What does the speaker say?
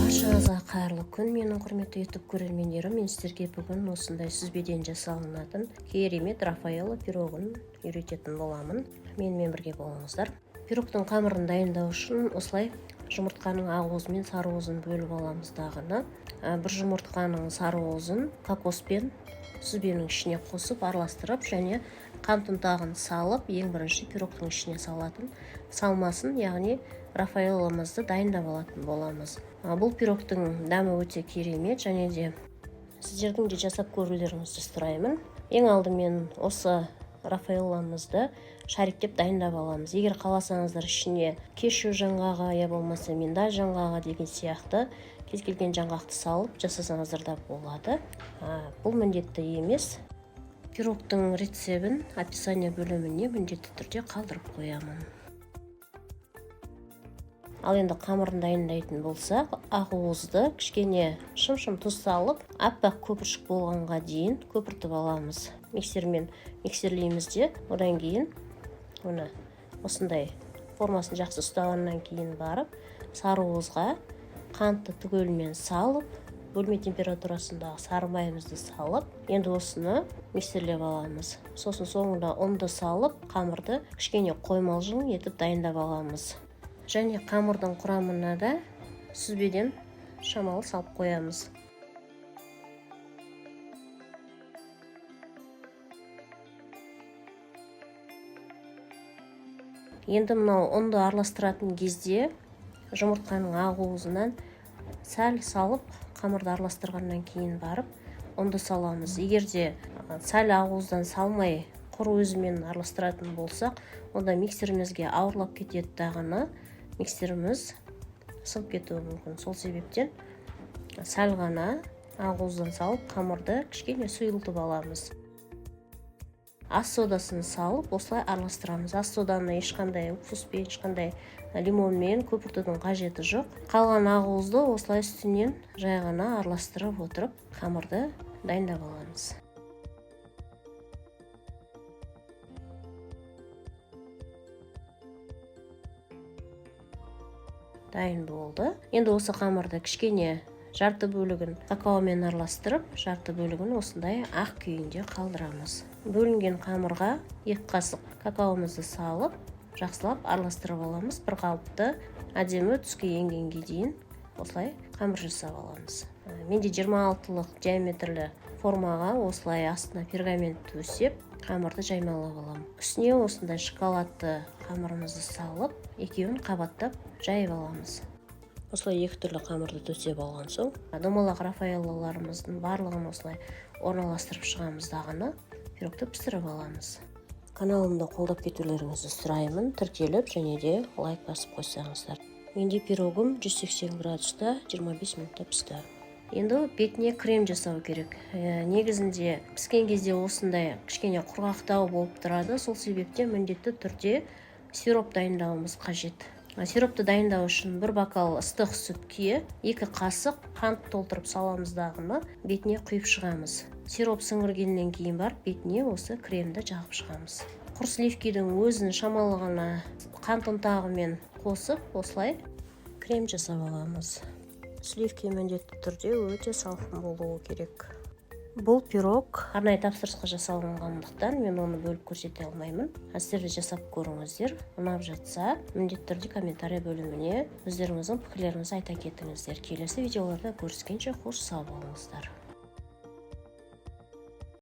Баршаңызға қайырлы күн, менің құрметті YouTube көрермендерім. Мен сіздерге бүгін осындай сүзбеден жасалынатын керемет Рафаэлло пирогын үйрететін боламын. Менімен бірге болыңыздар. Пирогтың қамырын дайындау үшін осылай жұмыртқаның ақ уызы мен сары уызын бөліп аламыз дағыны. Бір жұмыртқаның сары уызын кокоспен сүзбенің ішіне қосып араластырып және қант ұнтағын салып, ең бірінші пирогтың ішіне салатын салмасын, яғни Рафаэлломызды дайындап алатын боламыз. Бұл пирогтың дәмі өте керемет және де сіздердің де жасап көрулеріңізді сұраймын. Ең алдымен осы Рафаэлломызды шариктеп дайындап аламыз. Егер қаласаңыздар, ішіне кешью жаңғағы, я болмаса миндаль жаңғағы деген сияқты кез келген жаңғақты салып жасасаңыздар да болады. Бұл міндетті емес. Пирогтың рецебін описание бөліміне міндетті түрде қалдырып қоямын. Ал енді қамырын дайындайтын болсақ, ақ уызды кішкене шым-шым тұз салып, аппақ көпіршік болғанға дейін көпіртіп аламыз. Миксермен миксерлейміз де, одан кейін оны осындай формасын жақсы ұстағаннан кейін барып, сары уызға қантты түгелімен салып, бөлме температурасындағы сары майымызды салып, енді осыны миксерлеп аламыз. Сосын соңында ұнды салып, қамырды кішкене қоймалжың етіп дайындап аламыз. Және қамырдың құрамына да сүзбеден шамалы салып қоямыз. Енді мынау ұнды араластыратын кезде жұмыртқаның ақ уызынан сәл салып, қамырды араластырғаннан кейін барып ұнды саламыз. Егер де сәл ақ уыздан салмай құр өзімен араластыратын болсақ, онда миксерімізге ауырлап кетеді дағыны, миксеріміз сынып кетуі мүмкін. Сол себептен сәл ғана ақ уыздан салып, қамырды кішкене сұйылтып аламыз. Ас содасын салып, осылай араластырамыз. Ас соданы ешқандай уксуспен, ешқандай лимонмен көпіртудің қажеті жоқ. Қалған ақ уызды осылай үстінен жай ғана араластырып отырып, қамырды дайындап аламыз. Дайын болды. Енді осы қамырды кішкене жарты бөлігін какаомен араластырып, жарты бөлігін осындай ақ күйінде қалдырамыз. Бөлінген қамырға 2 қасық какаомызды салып, жақсылап араластырып аламыз. Бір қалыпты әдемі түске енгенге дейін осылай қамыр жасап аламыз. Менде жиырма алтылық диаметрлі формаға осылай астына пергамент төсеп, қамырды жаймалап аламын. Үстіне осындай шоколадты қамырымызды салып, екеуін қабаттап жайып аламыз. Осылай екі түрлі қамырды төсеп алған соң, домалақ Рафаэллоларымыздың барлығын осылай орналастырып шығамыз дағыны, пирогты пісіріп аламыз. Каналымды қолдап кетулеріңізді сұраймын, тіркеліп және де лайк басып қойсаңыздар. Менде пирогым 180 градуста 25 минутта пісті. Енді бетіне крем жасау керек. Негізінде піскен кезде осындай кішкене құрғақтау болып тұрады, сол себептен міндетті түрде сироп дайындауымыз қажет. Сиропты дайындау үшін бір бокал ыстық сүтке 2 қасық қант толтырып саламыз дағыны, бетіне құйып шығамыз. Сироп сіңіргеннен кейін барып бетіне осы кремді жағып шығамыз. Құр сливкидің өзін шамалы ғана қант ұнтағымен қосып, осылай крем жасап аламыз. Сливки міндетті түрде өте салқын болуы керек. Бұл пирог арнайы тапсырысқа жасалынғандықтан мен оны бөліп көрсете алмаймын. Сіздер де жасап көріңіздер. Ұнап жатса, міндетті түрде комментарий бөліміне өздеріңіздің пікірлеріңізді айта кетіңіздер. Келесі видеоларда көріскенше қош сау болыңыздар.